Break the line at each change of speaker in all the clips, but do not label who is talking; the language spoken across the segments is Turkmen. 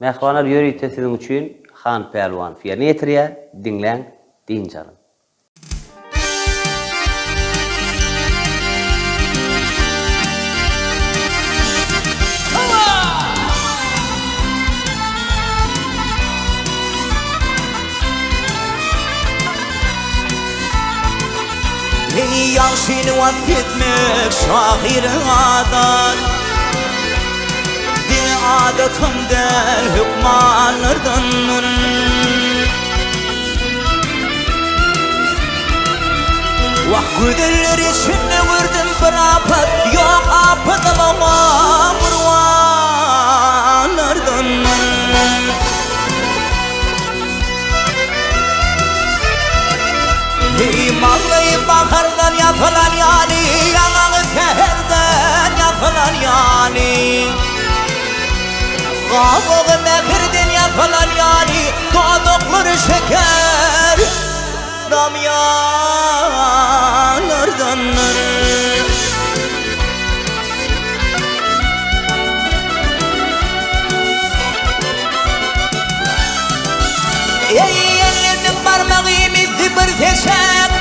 Mähribanlar ýörite siziň üçin Han Pälwanow ýerine ýetirýär, diňläň, dynç alyň.
Eý ýagşyny wasp etmek şahyryň adat Diňe adatam däl hökmanlardandyr. Wah gözeller içinde gördüm bir apat Ýok apadam oňa gurbanlardandyr. Eý maňlaýy bahardan ýasalan ýaly, Ýaňagy säherden ýasalan ýaly. Gabagy mähirden ýasalan ýaly, Dodaklary şeker damýanlardandyr. Eý, elleriniň barmagy misli bir seçek,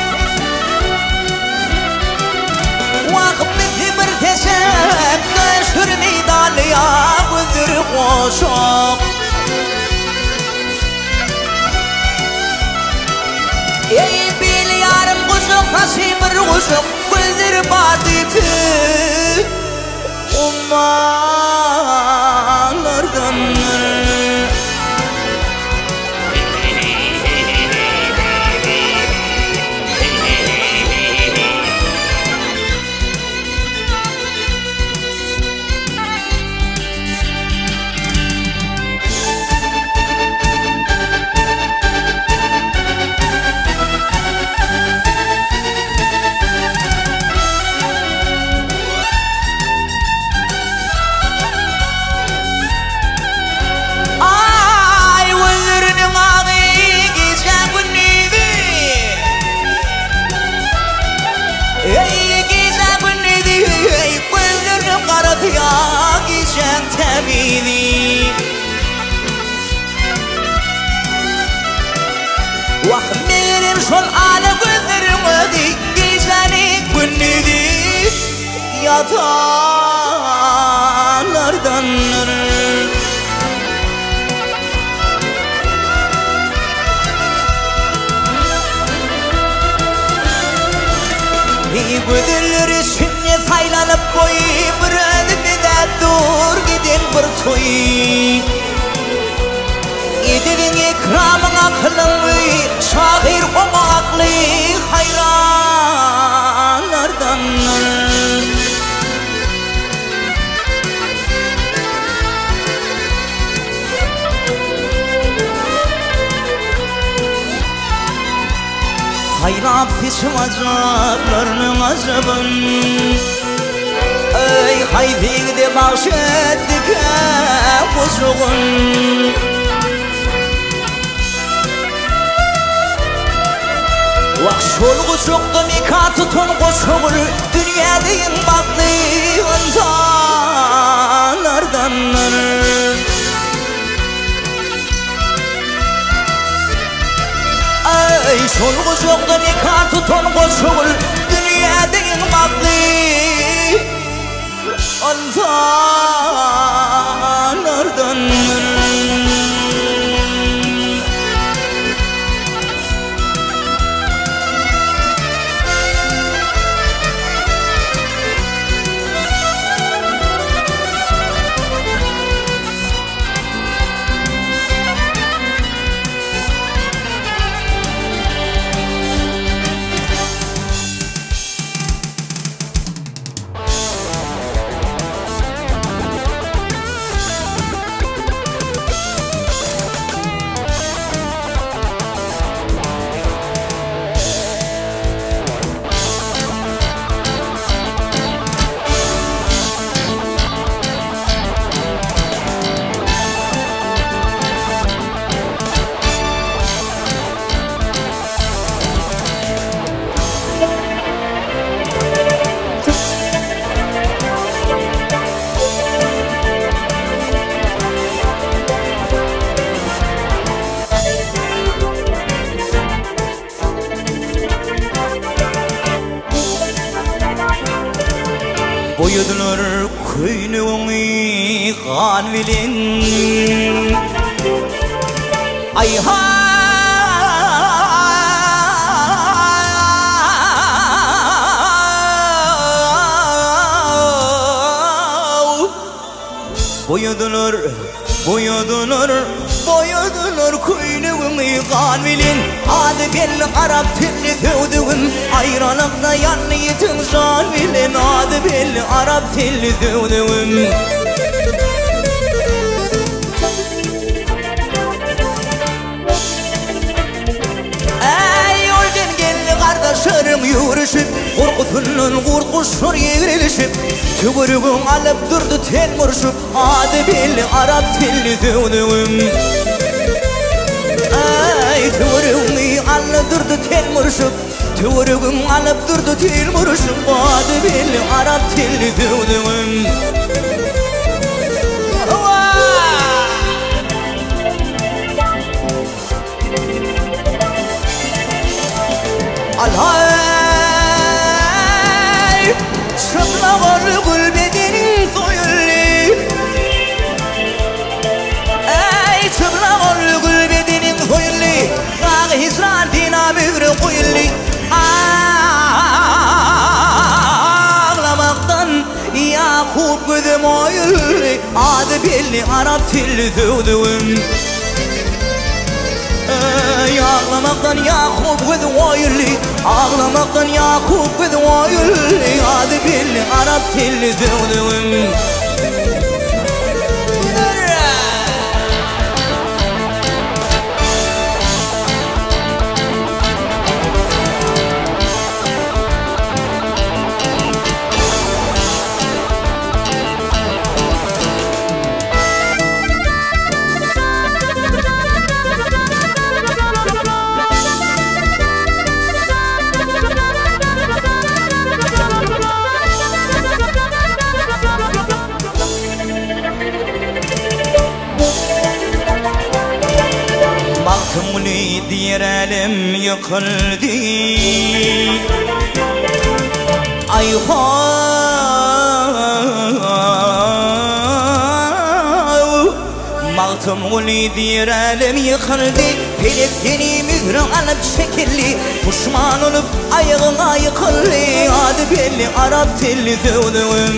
Wah, misli bir seçek, Döşleri meýdanly ýa gözleri goşak. Eý, beli ýarym gujak, saçy bir gujak, Gözleri bardy tüý ummanlardandyr. Aý gözleriniň agy gije gündizi Eý gije gündizi eý gözleriniň garasy ýa gijäň tämizi Wah megerem şol ala gözleriň özi gijäni gündizi Ýatanlardandyr. Eý gözeller içinde saýlanyp goý, Bir özi bezäp dur giden bir toý. Edebiň ekramyň akylyň öýi, Şahyr oňa akly haýranlardandyr. Saýlap seçip ajaplarynyň ajabyn, Eý, haýsy ýigide bagş etdikä gujagyn. Wah, şol gujakda mekan tutan goşa gül Dünýäde iň bagtly ynsanlardandyr. Eý, şol gujakda mekan tutan goşa gül Dünýäde iň bagtly ynsanlardandyr. Boýadylar köýnegiňi gan bilen. Aý-ha! Boýadylar, boýadylar, boýadylar köýnegiňi gan bilen. Ady belli arap tilli söwdügim, aýralykda ýandy ýitiň jan bilen. Ady belli arap tilli söwdügim. Äý, ýoldan geldi gardaşlaryň ýüwrüşip, Gorkusyndan gurt-guşlar ýegrilişip, Töweregin alyp durdy telmurşup, Ady belli arap tilli söwdügim. Äý, töweregini alyp durdy telmurşup, Töweregin alyp durdy telmurşup, Ady belli arap tilli söwdügim. Al-haý! Çyplak ol gül bedeniň soýuldy. Äý, çyplak ol gül bedeniň soýuldy. Dagy hijran synam üzre goýuldy. Aglamakdan Ýakup gözüm oýuldy. Ady belli arap tilli söwdügim. Eý, aglamakdan Ýakup gözi oýuldy, Aglamakdan Ýakup gözi oýuldy, Ady belli arap tilli söwdügim. Magtymguly diýer älem ýykyldy. Aý-how! Magtymguly diýer älem ýykyldy, Pelek seni mühre alyp çekildi, Puşman bolup aýagyňa ýykyldy, Ady belli arap tilli söwdügim.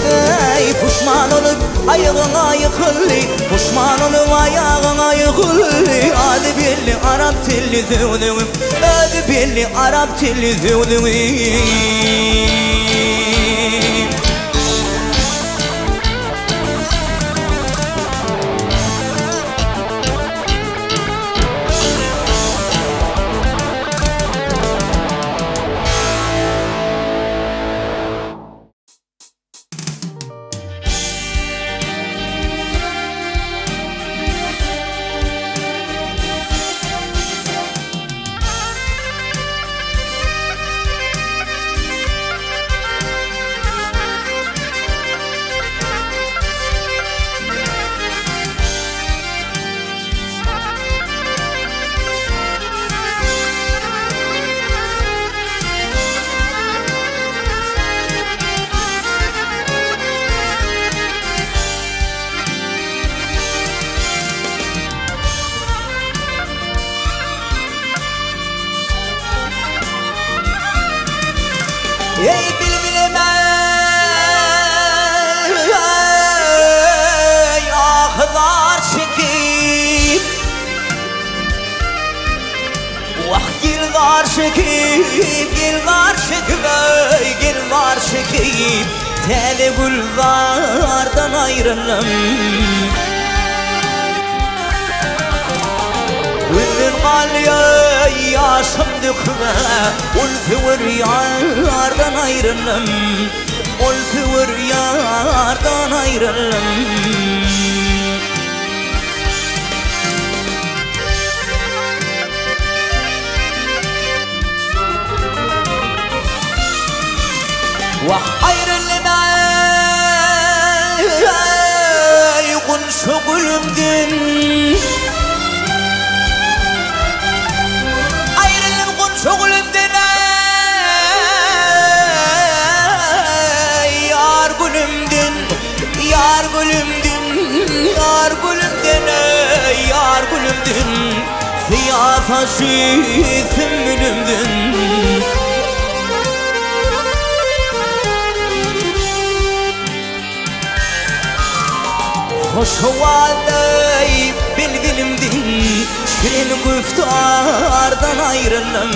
Eý, puşman bolup aýagyňa ýykyldy, Puşman bolup aýagyňa ýykyldy, Ady belli arap tilli söwdügim. Ady belli arap tilli söwdügim. Eý bilbilem eý ahy-zar çekip Wah gel zar çekip gel zar çekip eý gel zar çekip Täze gülzardan aýryldym Gözden galýa ýaşym döküme Ol söwer ýardan aýryldym Ol söwer ýardan aýryldym. Wah aýryldym eý gunça gülümden Aýryldym gunça gülümden eý. gölümden Syýa saçy sümbülümden Hoş howaly bilbilimden Şirin güftardan aýryldym.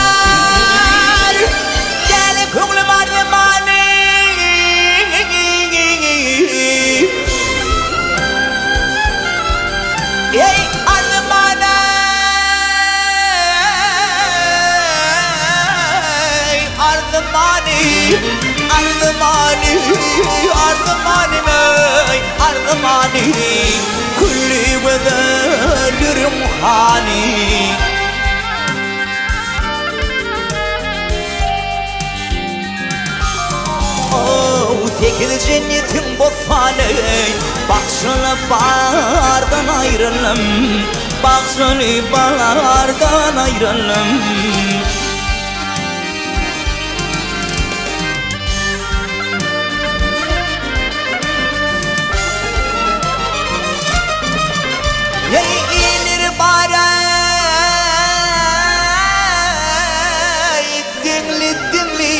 Ýar, däli köňlüm arzymany. Eý, arzymany, arzymany, arzymany, arzymany, arzymany, külli gözelleriň hany. Ow, sekiz jennetiň bossany, Bagşyly bardan aýryldym, Bagşyly bardan aýryldym. Eý, ileri baraý, diňli, diňli.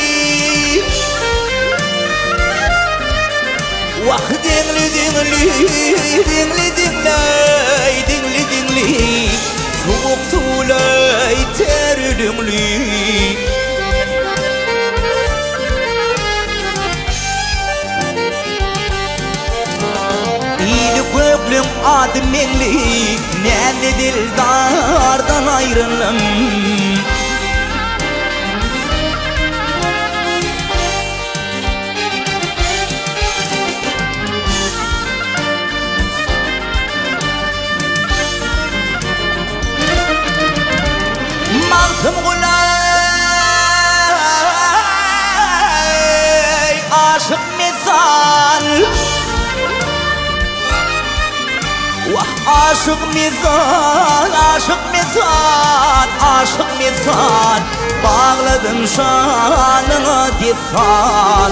Wah, diňli, diňli, diňli, diňläý, diňli, diňli. Sowuk suwlaý ter ülüňli. Ili göklüň ady Meňli, Näzli dildardan aýryldym. Magtymgulaý aşyk mezan Wah aşyk mezan aşyk mezan aşyk mezan Bagladym şanyňa dessan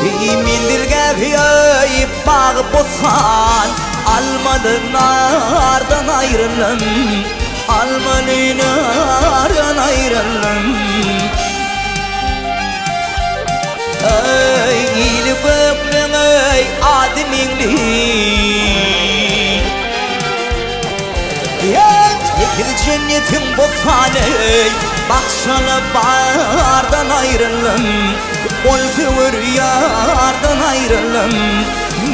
Eý menzilgähi eý bagy bossan Almaly nardan aýryldym Almaly nardan aýryldym Eý ili gökleň eý ady Meňli Sekiz jennetiň bossany Bagşaly bardan aýryldym Ol söwer ýardan aýryldym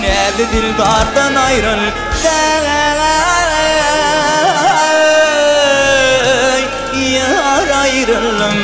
Näzli dildardan aýryldym Ýar aýryldym.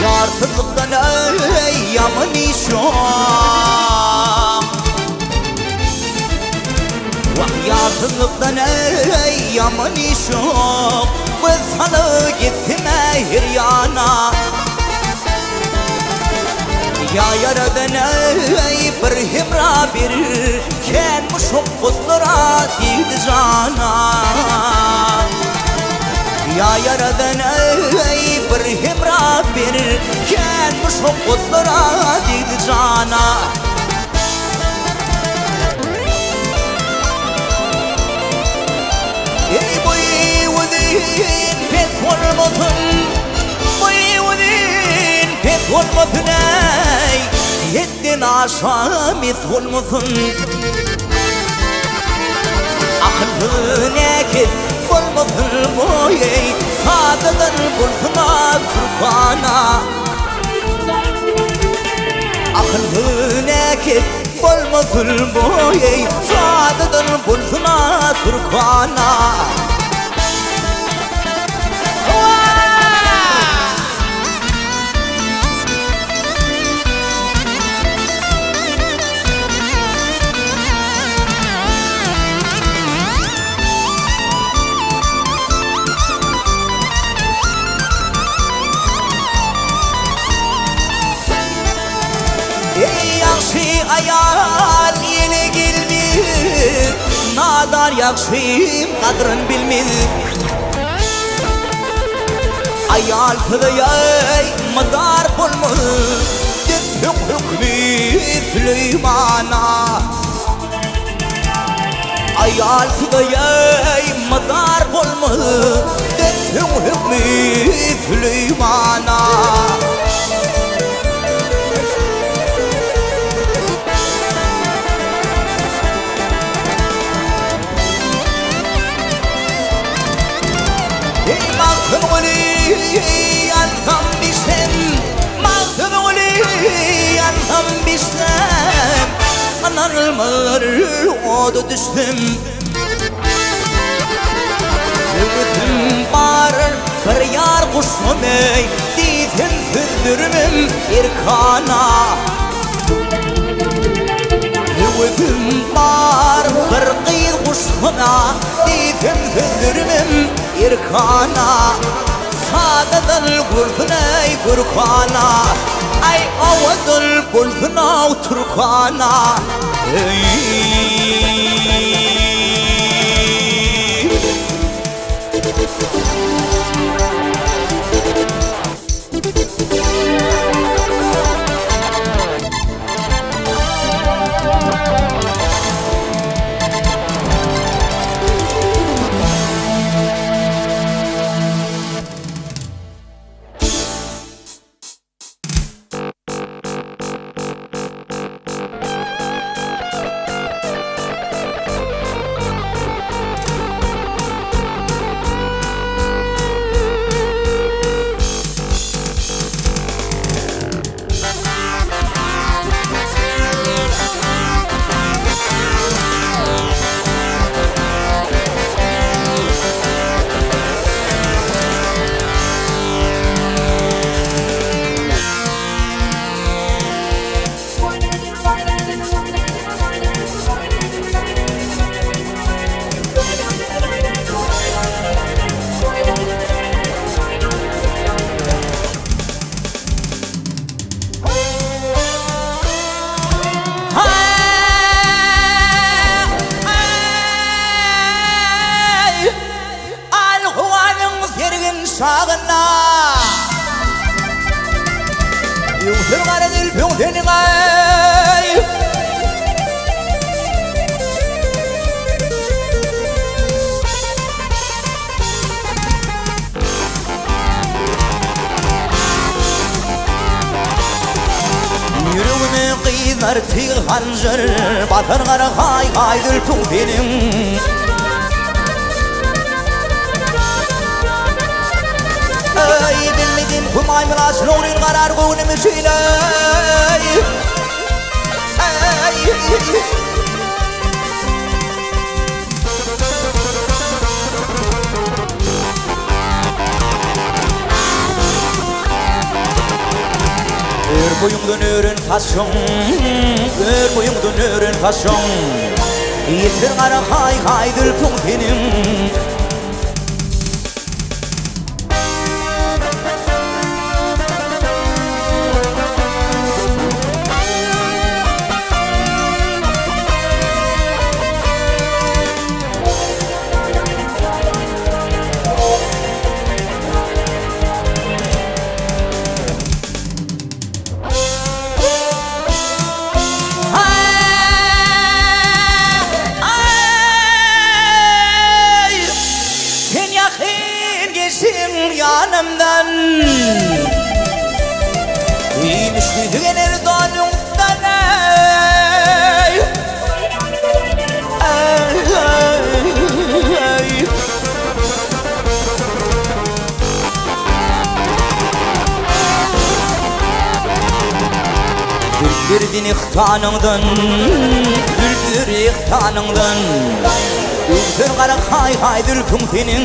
Ýarsyzlykdan eý ýaman iş ýok. Wah ýarsyzlykdan eý ýaman iş ýok. Göz salyp gitsem-ä her ýana. Ýa ýaradan eý bir. hemra berir Kän muşakgatlara degdi jana. Ýa Ýaradan eý bir hemra berir Kän muşakgatlara degdi jana. Eý boýy uzyn pes bolmasyn, Boýy uzyn pes bolmasyn eý, Hetden aşa mes bolmasyn. Akylsyz näkes bolmasyn boýy, Sadadan bolsun-a türkana. Akylsyz näkes bolmasyn boýy, Sadadan bolsun-a türkana. Eý ýagşy aýal ýele gelmez, Nadar ýagşyň gadryn bilmez. Aýalsyz ýaý mydar bolmaz, Dökseň hökümi Süleýmana. Aýalsyz ýaý mydar bolmaz, Dökseň hökümi Süleýmana. Eý Magtymguly ýansam bişsem, Magtymguly ýansam bişsem, Ynanylmazlar oda düşsem. Höwesim bar bir ýar guşsam eý, Diýsem sözlerimem erkana. Höwesim bar bir gyz guşsana, Diýsem sözlerimem erkana. Sadadan bolsun-eý görkana, Aý, owadan bolsun-ow türkana. Eý. Şagynda Ýüwsür gara zülpüň seniň aý Ýüregime gyzar tyg hanjar Basar gara haý haý zülpüň seniň Eý bilmedim humaý mylaç nuryn garar göwnüm üçin eý Eý Ör boýuňdan ören saçyň, Ör boýuňdan ören saçyň, Ýeter gara haý-haý zülpüň seniň. ihsanyňdan, Zülpler ihsanyňdan. Öwser gara haý-haý zülpüň seniň.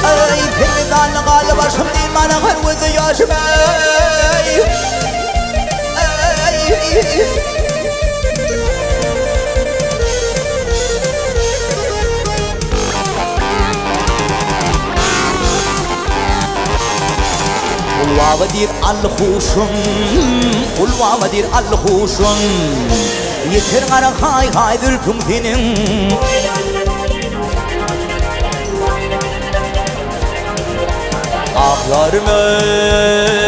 Eý, sergezdanly galdy başym diýmän akar gözde ýaşym eý. Eý. Gulbaba diýr al huşum, Gulbaba diýr al huşum, Ýeter gara haý-haý zülpüň seniň. Ah ýarym eý.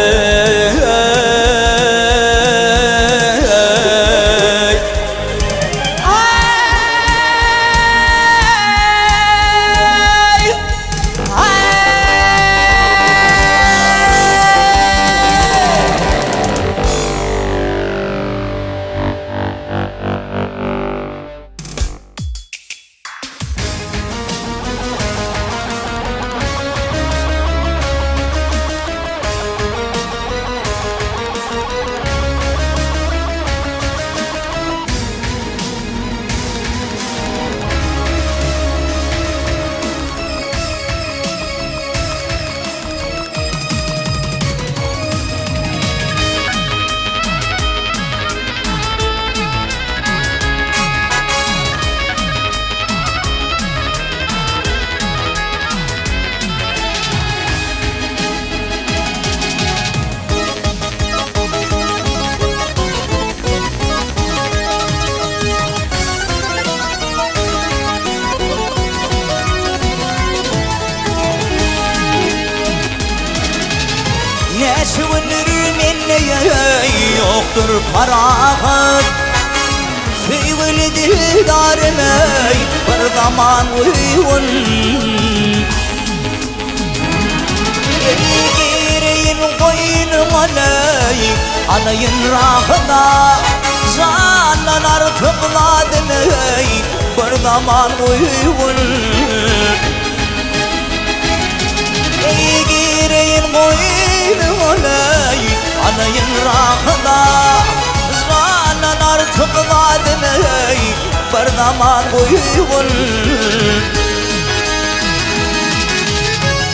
Näçe gündür mende ýokdur parahat Söýgüli dildarym eý bir zaman uýgun Eý gireýin goýnuňa leý alaýyn rahyna Jandan artyk zadym eý bir zaman uýgun Eý gireýin goýnuňa leý alaýyn rahyna Jandan artyk zadym eý bir zaman uýgun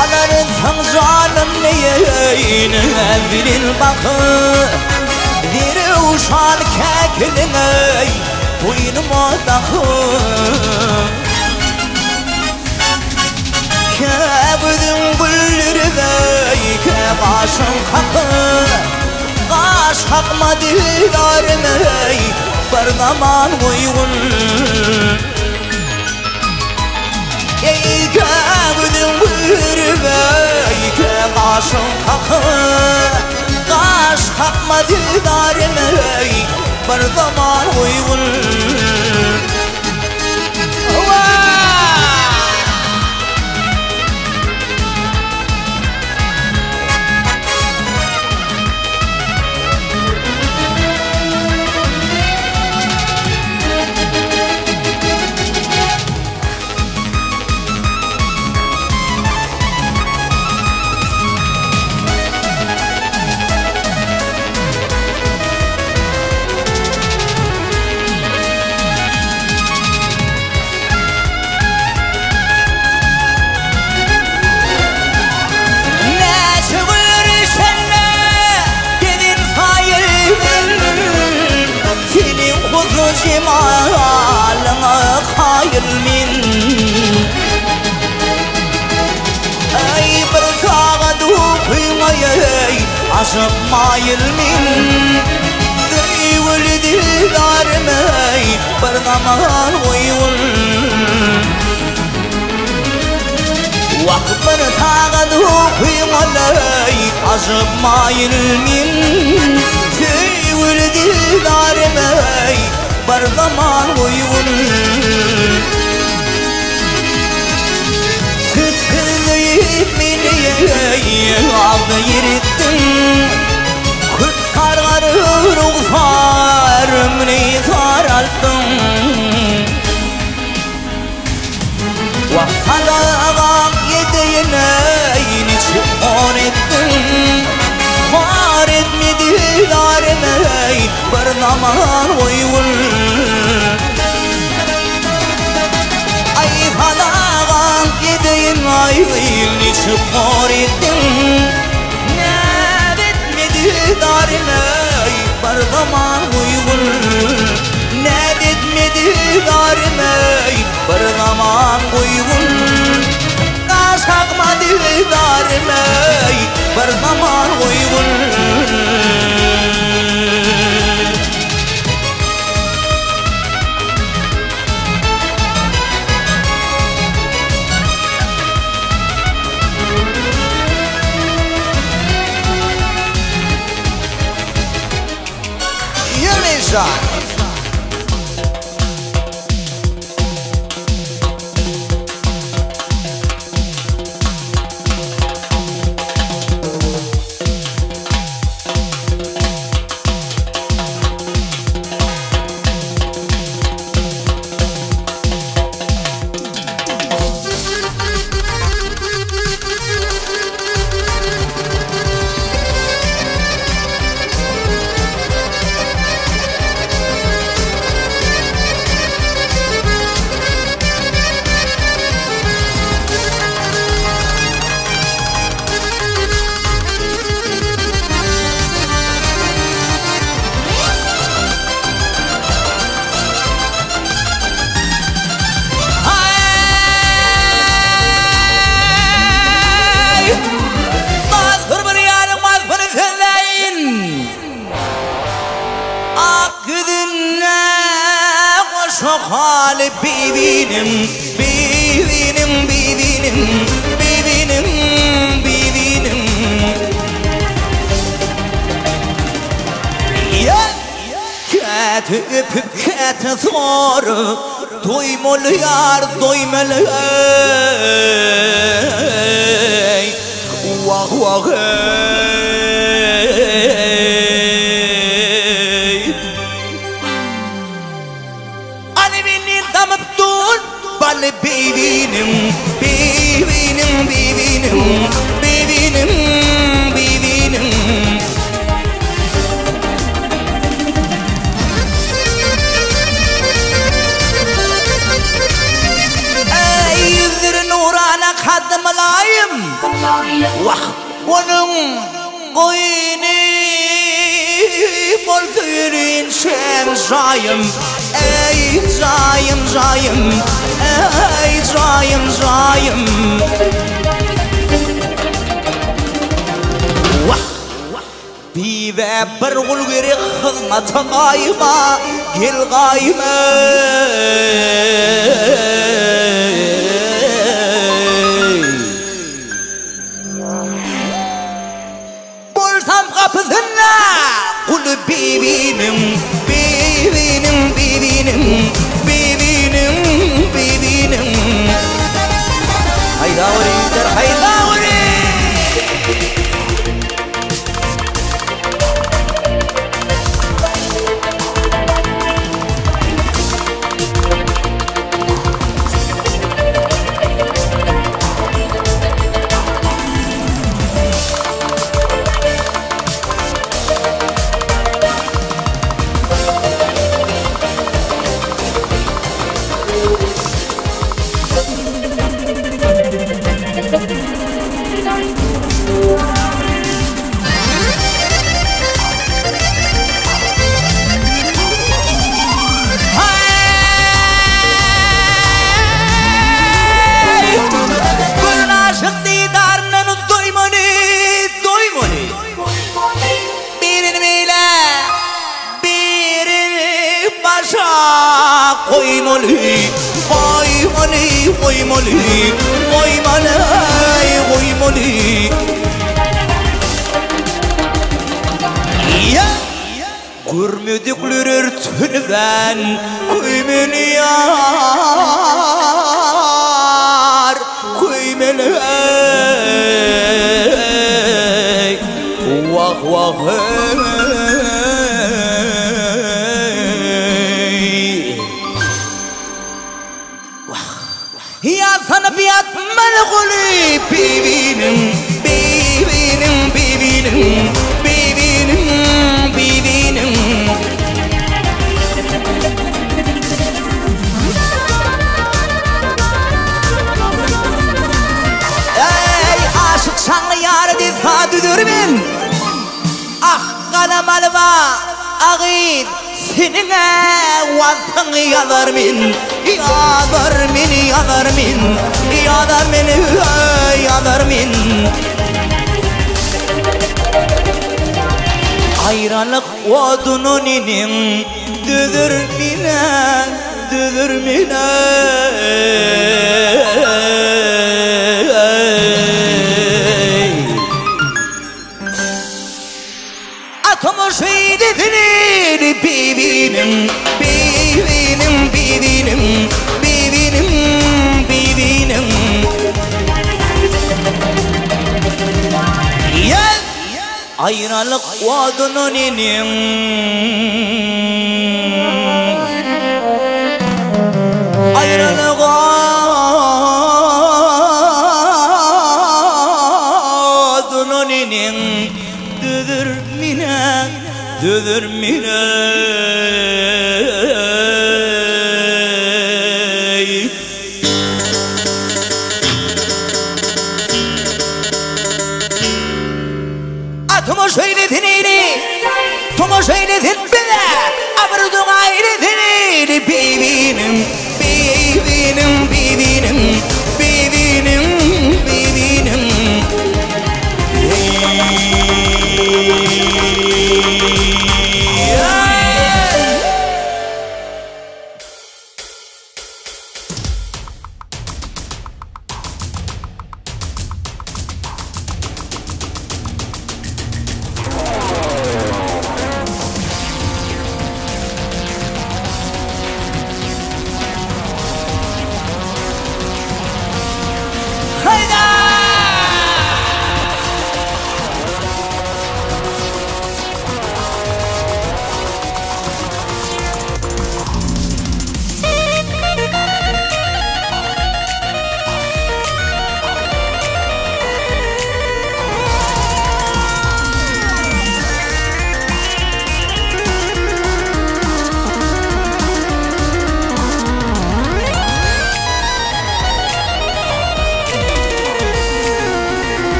Alarynsaň janym neýeýin bilin baky Zerewşan käkiliň eý boýnuma daky Kä gözüň güldürip eý kä gaşyň kaky Gaş kakma dildarym eý bir zaman goýgun Eý kä gözüň güldürip eý kä gaşyň kaky Gaş kakma dildarym eý bir zaman goýgun Näçe güller sende gelin saýyl Seniň huzur jemalyňa kaýyl men Eý bir sagat ukyňa eý aşyk maýyl men Söýgüli dildarym eý bir zaman goýgun Wah bir sagat ukyňa eý aşyk maýyl men Söýgüli dildarym eý bir zaman goýgun Süsüzleyip meni aldı yerittin Kürt sargar ruhsarımını saralttın Vah sadağam yediğine niçin on ettin. Näçe hor etdiň, Näz etmedi zarym eý, Bir zaman goýgul. Näz etmedi zarym eý, Bir zaman goýgul. Gaş kakmady zarym eý, Bir zaman goýgul. Ýemejan. Aý! Mazhur bir ýaryň mazhury sözläýin. Ak ýüzünde goşa haly bibiniň, bibiniň, bibiniň, bibiniň, bibiniň. Ýa! Käte öpüp, käte sorup, Doýmaly ýar, doýmaly eý, Wah, wah eý. Aly menden damyp dur, Baly bibiniň, bibiniň, bibiniň, bibiniň, bibiniň. Eý, ýüzleri nurana kaddy mylaýym, Wah, onuň goýny bolsa welin şem jaýym, Eý, jaýym, jaýym, eý, jaýym, jaýym. Wah! Bibä bir gul gerek hyzmata gaýyma, gel gaýyma eý. Bolsam gapysynda guly bibiniň, bibiniň, bibiniň, bibiniň, bibiniň. Haýda ýigitler, haýda! Gülün aşyk didaryndan doýmany, doýmany. Birini beýle, birini başa goýmaly, goýmaly, goýmaly, goýmaly, goýmaly. Ýa! Görmedikler örtünibän köýmeli ýar, köýmeli eý, wah, wah eý. Wah, ýatsanyp ýatmaly guly bibiniň, bibiniň, bibiniň, bibiniň, bibiniň. Eý, Agyz seniň-ä waspyňy ýazar men, Ýazar men, ýazar men, Ýazar men, ýazar men. Aýralyk oduny neneň dözer men-ä, dözer men-ä. Atama şeýle seneli bibiniň, bibiniň, bibiniň, bibiniň, bibiniň. Ýaz! Aýralyk oduny neneň? Aýralyk oduny neneň? Dözer menä, dözer menä. A tomaşa eýlesin ili, tomaşa eýlesin bize, A bir doga eýlesin ili bibiniň, bibiniň, bibiniň, bibiniň, bibiniň.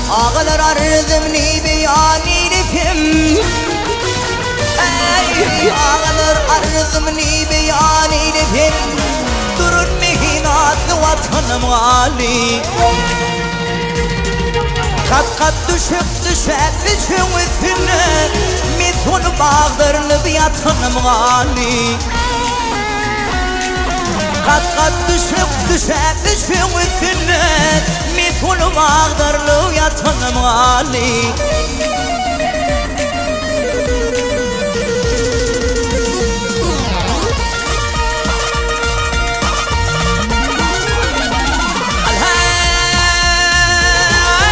Agalar arzymny beýan eýlesem Eý, agalar arzymny beýan eýlesem Durun mehin atly watanym galy Kat-kat düşek düşäp düşegiň üstünde Mes bolup agdarylyp ýatanym galy Gat-gat düşek düşäp düşegiň üstünde Mes bolup agdarylyp ýatanym galdy.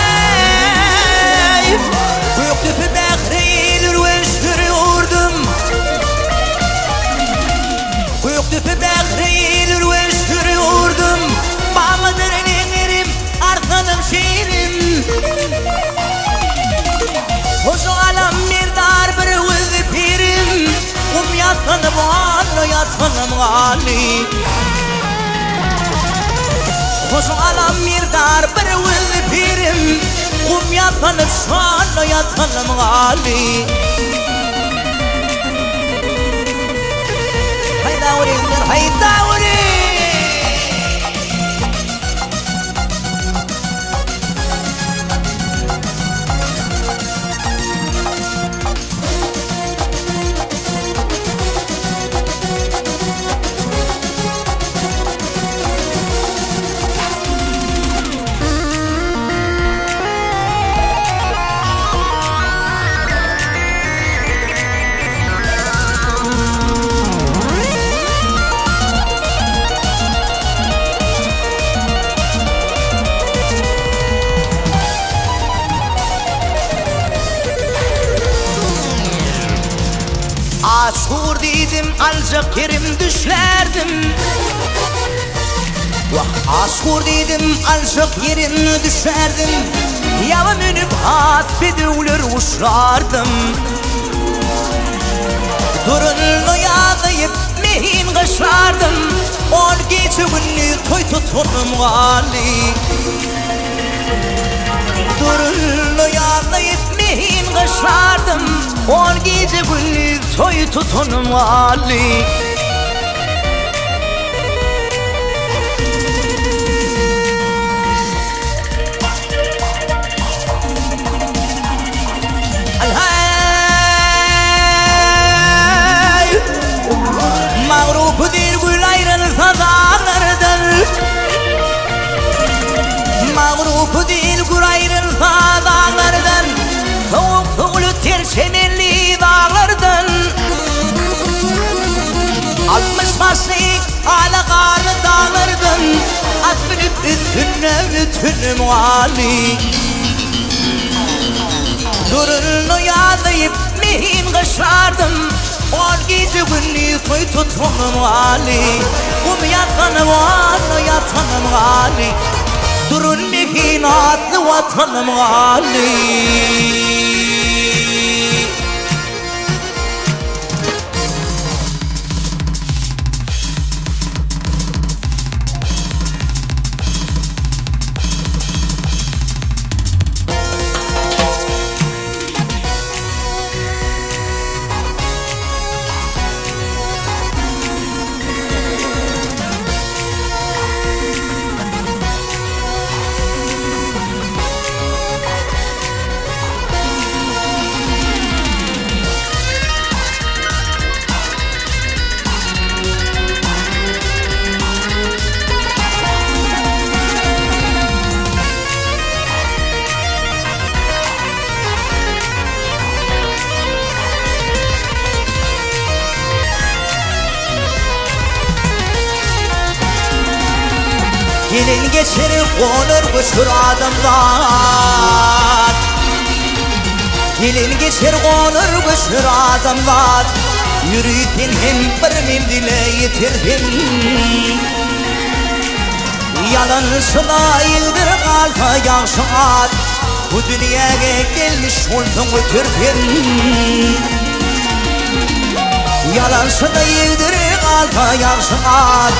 Al-haý! Gökdepe bähre eýlär weşdir ýurdum. Gökdepe bähre eýlär weşdir ýurdum. Babadyr eňerim, arslanym şerim. Hoja alam merdar bir gözi pirim. Gum ýassanyp alla ýatanym galdy. Hoja alam merdar bir gözi pirim. Gum ýassanyp şanla ýatanym galdy. Haýda orinler haýda orin. Aşur diýdim aljak ýerim düşlärdim. Wah, aşur diýdim aljak ýerim düşlärdim. Ýaba münüp at bedewler uşlardym. Durunly ýazaýyp mehin gyşlardym. Ol gije-gündiz toý tutanym galdy. Durunly ýazaýyp mehin gyşlardym. Gije-gündiz toý tutanym galdy. Al-haý! Magrupy diýr gül aýrylsa daglardan. Magrupy diýr gül aýrylsa daglardan. Sowuk suwly ter çemenli daglardan. 60 başly ala garly daglardan. At münüp üstünde bütünim galdy. Durunny ýazlaýyp mehin gyşardym. Ol gije gündiz toý tutanym galdy. Gum ýasganyp onda ýatanym galdy. Durun mehin atly watanym galdy. Gelin geçer gonar göçür adamzat. Gelin geçer gonar göçür adamzat. Ýörüten hem bir menzile ýetersin. Ýalançyla ýyldyr galsa ýagşy at. Bu dünýäge gelmiş bolsaň ötersin. Ýalançyla ýyldyr galsa ýagşy at.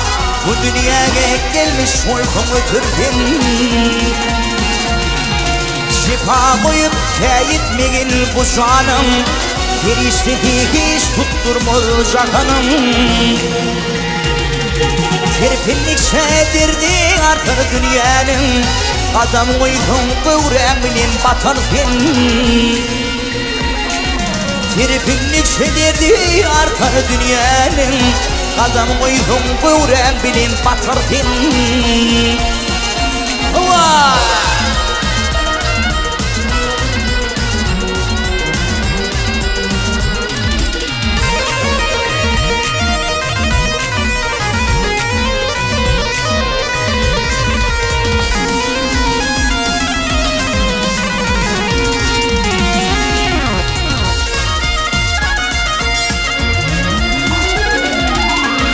Bu dünýäge gelmiş bolsaň ötersin. Şifa goýup käýitmegin bu janyň. Perişdesi hiç tutdurmaz jahanyň. Terpinlikçe derdi artar dünýäniň. Gadam goýsaň göwräň bilen batar sen. Terpinlikçe derdi artar dünýäniň. Gadam goýsaň göwräň bilen batar sen. Vay!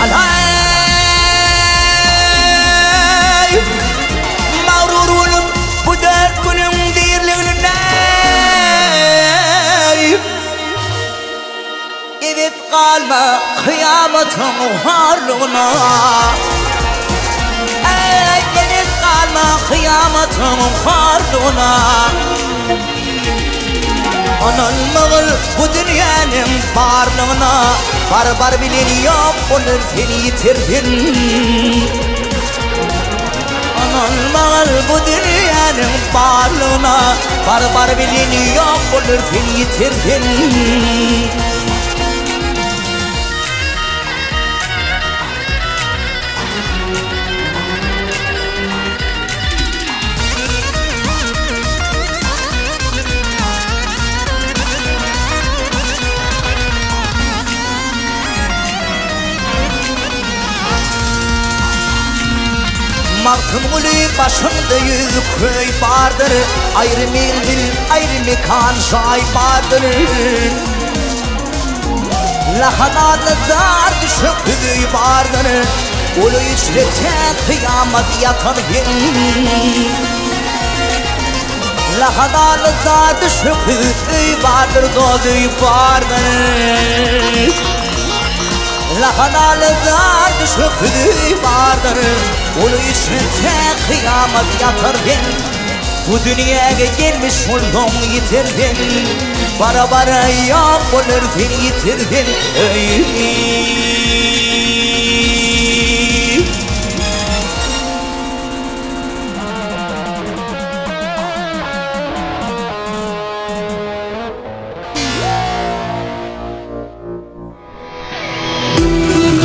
Alhaý! Mağrur bolup bu dört günüň dirligine Evet galma kıyamatyň harlygyna. Ey evet galma kıyamatyň harlygyna. Ananmagyl bu dünýäniň barlygyna. Bar bar bilen ýok olar seni ýitirsin. Ananmagyl bu dünýäniň barlygyna. Bar bar bilen ýok olar seni ýitirsin. Magtymguly başyňda ýüz köý bardyr. Aýry menzil, aýry mekan jaý bardyr. Lahanatly dar düşek öý bardyr. Ol öý içre tä kyýamat ýatar hem. Lahanatly dar düşek öý bardyr, doz öý bardyr. Lahanaly dar düşek öý bardyr. Ol öý içre tä kyýamat ýatar hem. Bu dünýäge gelmiş bolsaň ýiter sen Bara-bara ýok bolar sen ýiter sen Öý.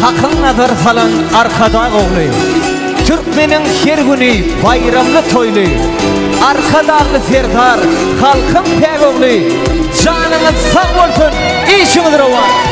Hakyň nazar salan Arkadag ogly, Türkmeniň her güni baýramly toýly, Arkadagly Serdar, halkyň päk ogly, Janyňyz sag bolsun, işiňiz rowaç!